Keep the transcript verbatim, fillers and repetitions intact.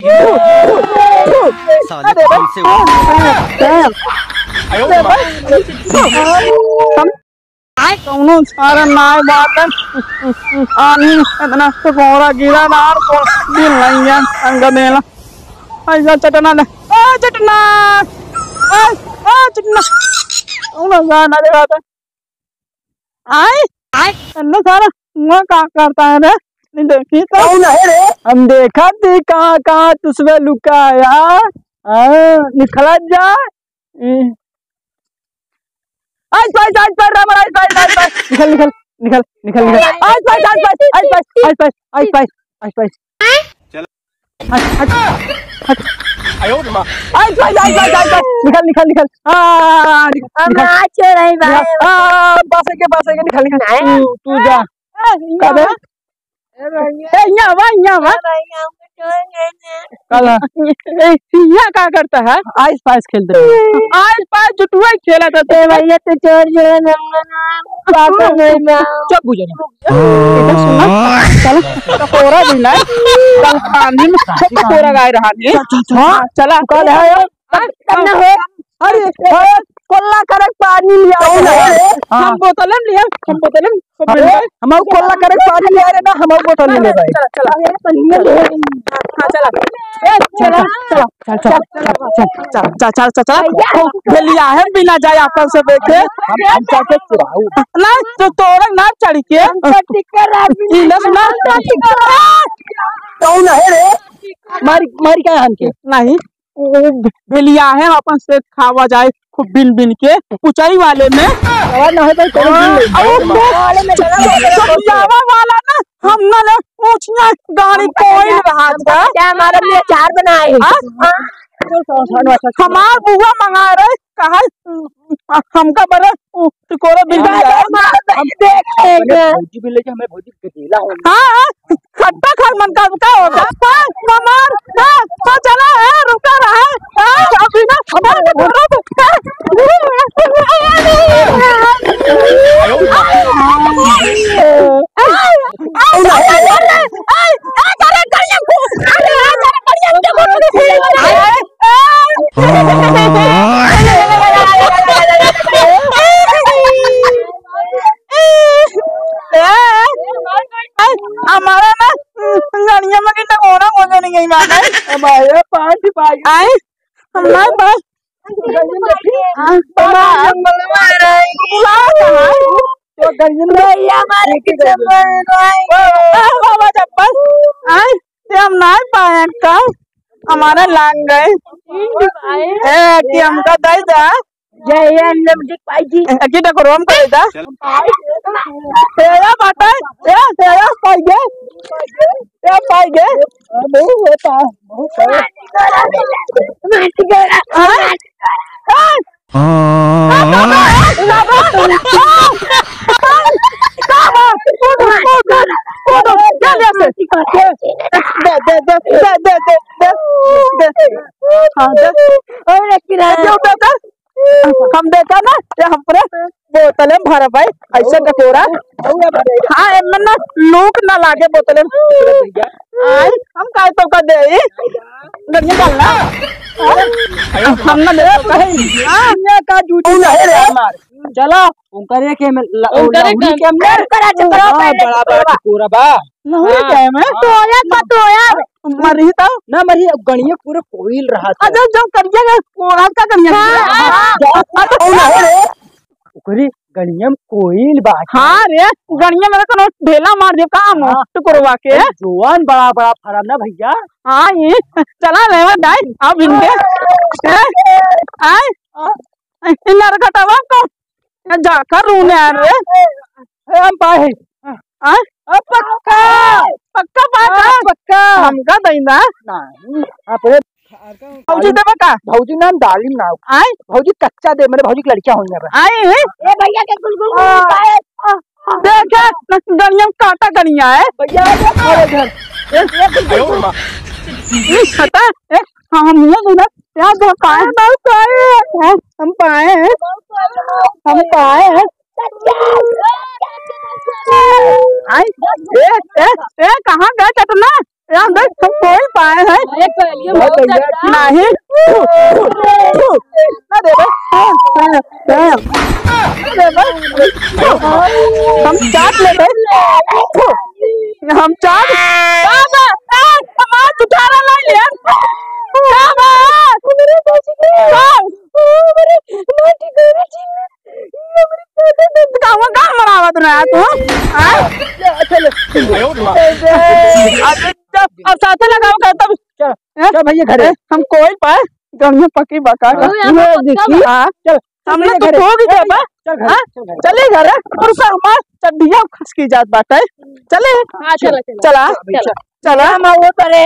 साले अरे कौन से हम कौनो सारा नाय बात है। आनी इतना से बोरा गिरा ना और कौन दिन लइया संग देला। ऐसा चटना ले। ए चटना। ए, ए चटना। कौनो सारा ना देला था। आए? आए? अन्ना सारा हुआ का करता है रे? नहीं देखी तो? कौन है रे? हम देखा थी कहाँ, कहाँ तुझमें लुकाया। हाँ, निकला जा। ए। आइस पाइस, आइस पाइस, रामा, आइस पाइस, आइस पाइस। निकल, निकल, निकल, निकल, निकल। आइस पाइस, आइस पाइस, आइस पाइस, आइस पाइस, आइस पाइस, आइस पाइस। चल। हट, हट, हट। आयो रे माँ। आइस पाइस, आइस पाइस, आइस पाइस। निकल, निकल, निकल। आ, निकल, हम निकल। आ, चोर है भाई। निकल। आ, पास है के, पास है के, निकल, निकल। नहीं। तू, तू जा। आ, कबे? ए, यहाँ आवा, यहाँ आवा। काला। ए, यहाँ का करता है? आइस पाइस खेलते हैं। आइस पाइस जुटुआ खेला था। ए भैया, तो चोर जो है ना, पापा नहीं ना। चुप हो जा। इधर सुना, चल, टकोरा भी ना, कल पानी में सब टकोरा गाय रहा है। चल, चल, चल। हाँ, चला। कल है यार। तब, तब ना हो। अरे, अरे, कोल्ला करक पानी लिया। कौन है रे? हाँ। हम बोतल में लिया, हम बोतल में, हम अरे, बोतल में। हम कोल्ला करक पानी लिया रे ना, हम बोतल में ले भाई। चला, चला। हाँ, चला। ए, चला, चला, चला, चला। भैया। हो, भेलिया है बिना जाए अपन से देखे। हम, हम जाके चुराऊ। ना, तो तोरा ना चढ़ के। हम तो टिकर अभी। ई ना सुना। कौन है रे? मारी, मारी का हमके? नहीं। ओ, भेलिया है, अपन से खावा जाए, खूब बिन बिन के, ऊंचाई वाले में। और ना है भाई, कौन हाँ, बिन ले? और वो वाले में चला जाए। तो जावा वाला ना, हम ना ले, ऊंचिया गाड़ी हमका कोई क्या, रहा हमका था। क्या हमारे लिए अचार बनाए? हाँ? हाँ। हमार बुआ मंगा रहे, कहा, हमका बड़ा, उ, टिकोरा बिन लिया है। मार दे, देख, देख। अपने भौजी भी लेके, हमें भौजी गदेला हो। हाँ, हाँ। खट्टा खाए मन का, का होता? हाँ, कमर, हाँ, हाँ, चला, हाँ, रुका रहा, हाँ, अभी ना, हमारे को रोक, हाँ। हमारा ना गड़िया में कितना कोना कोना नहीं गई बात है। अब आया पाँच भाई। आए, हम ना बस। तो गड़िया में भैया हमारे पीछे पड़ रहा है। आ, बाबा चप्पल। आए, ते हम ना पाए अंकल, हमारा लाग गए। ए, कि हमका दे जा। जय हिंद, लमजुक भाई जी। ए, कि टकोरवा हमका दे जा। तेरा बाटा, ए, तेरा पाई गे। तेरा पाई गे। बहुत होता, बहुत होता। हाँ? हाँ? हम देखा ना, ये हमरे बोतल में भरा भाई, ऐसे कटोरा। हाँ, एमे ना लूक ना लागे बोतल में। आई, हम काहे तो का दे? गड़िया डालना। हम ना दे तो का। हाँ, ये का जूती मार। चला, उनकरे के में ल-, उनकरे लहुरी के के में। करा चुप रहो हाँ, पहले, बड़ा, बड़ा टकोरा बा। लहुरी हाँ। के में? तोया का तोया। मरही तो? ना मरही, अब गणिया पूरे कोइल रहा था। अच्छा, जो करिया का कोड़ा का गणिया। हाँ, हाँ। जा, कौन है रे? ओकरे गणिया में कोइल बा। हाँ रे, गणिया में कोनो ढेला मार दियो काम हाँ। टकोरवा के। अरे, जोवन बड़ा, बड़ा फरम ना भैया। हाँ, ये चला लेवा जाए, अब इनके। ए, आए। ए, नरकटवा को जाकर रूने आ रे। ए, हम पाए हैं। हाँ? अब पक्का। पक्का बात हाँ, है? पक्का। हमका दई ना। नहीं, अपने भौजी देबे का? भौजी नाम डालिम ना। आए? भौजी कच्चा दे, मेरे भौजी की लड़कियां होइया बा। आए हैं? ए भैया के गुलगुल हाँ। पाए। देखे, गणिया में काटा गणिया है। भैया, अरे घर। ए, ए, गुलगुल। नहीं पता, ए, हाँ, हम ये गुलगुल। यार, हम पाए, हम पाए, हम पाए हैं, हम पाए हैं। आई, ए, ए, ए, कहाँ गए चटना? राम देख, हम कोई पाए हैं। अरे, पहले बहुत बहुत बढ़िया। अच्छा। नहीं। ना दे भाई। ना दे भाई। हम चाट ले भाई। हम चाट। बाबा, ए, हमार छुटकारा ला ले। बाबा, मेरे बच्चे के। ओ, मेरे नाटी करे जी। गाँव, गाँव मनावत रहा तू, हाँ? अच्छा, ले। अरे, जब अब साथे लगाओ कर तब। चल, हैं? चल भैया घरे। हम कोई पाए, गड़िया पकी बका का। हाँ, तू लोग देखी। हाँ, चल, हम लोग तो घरे। खो गए बा। चल घरे, हाँ? चल घरे। चले घरे, और उसे हमार चड्डिया खसकी जात बाटे। चले? हाँ, चला, चला। चला, चला। चला। हम वो करे।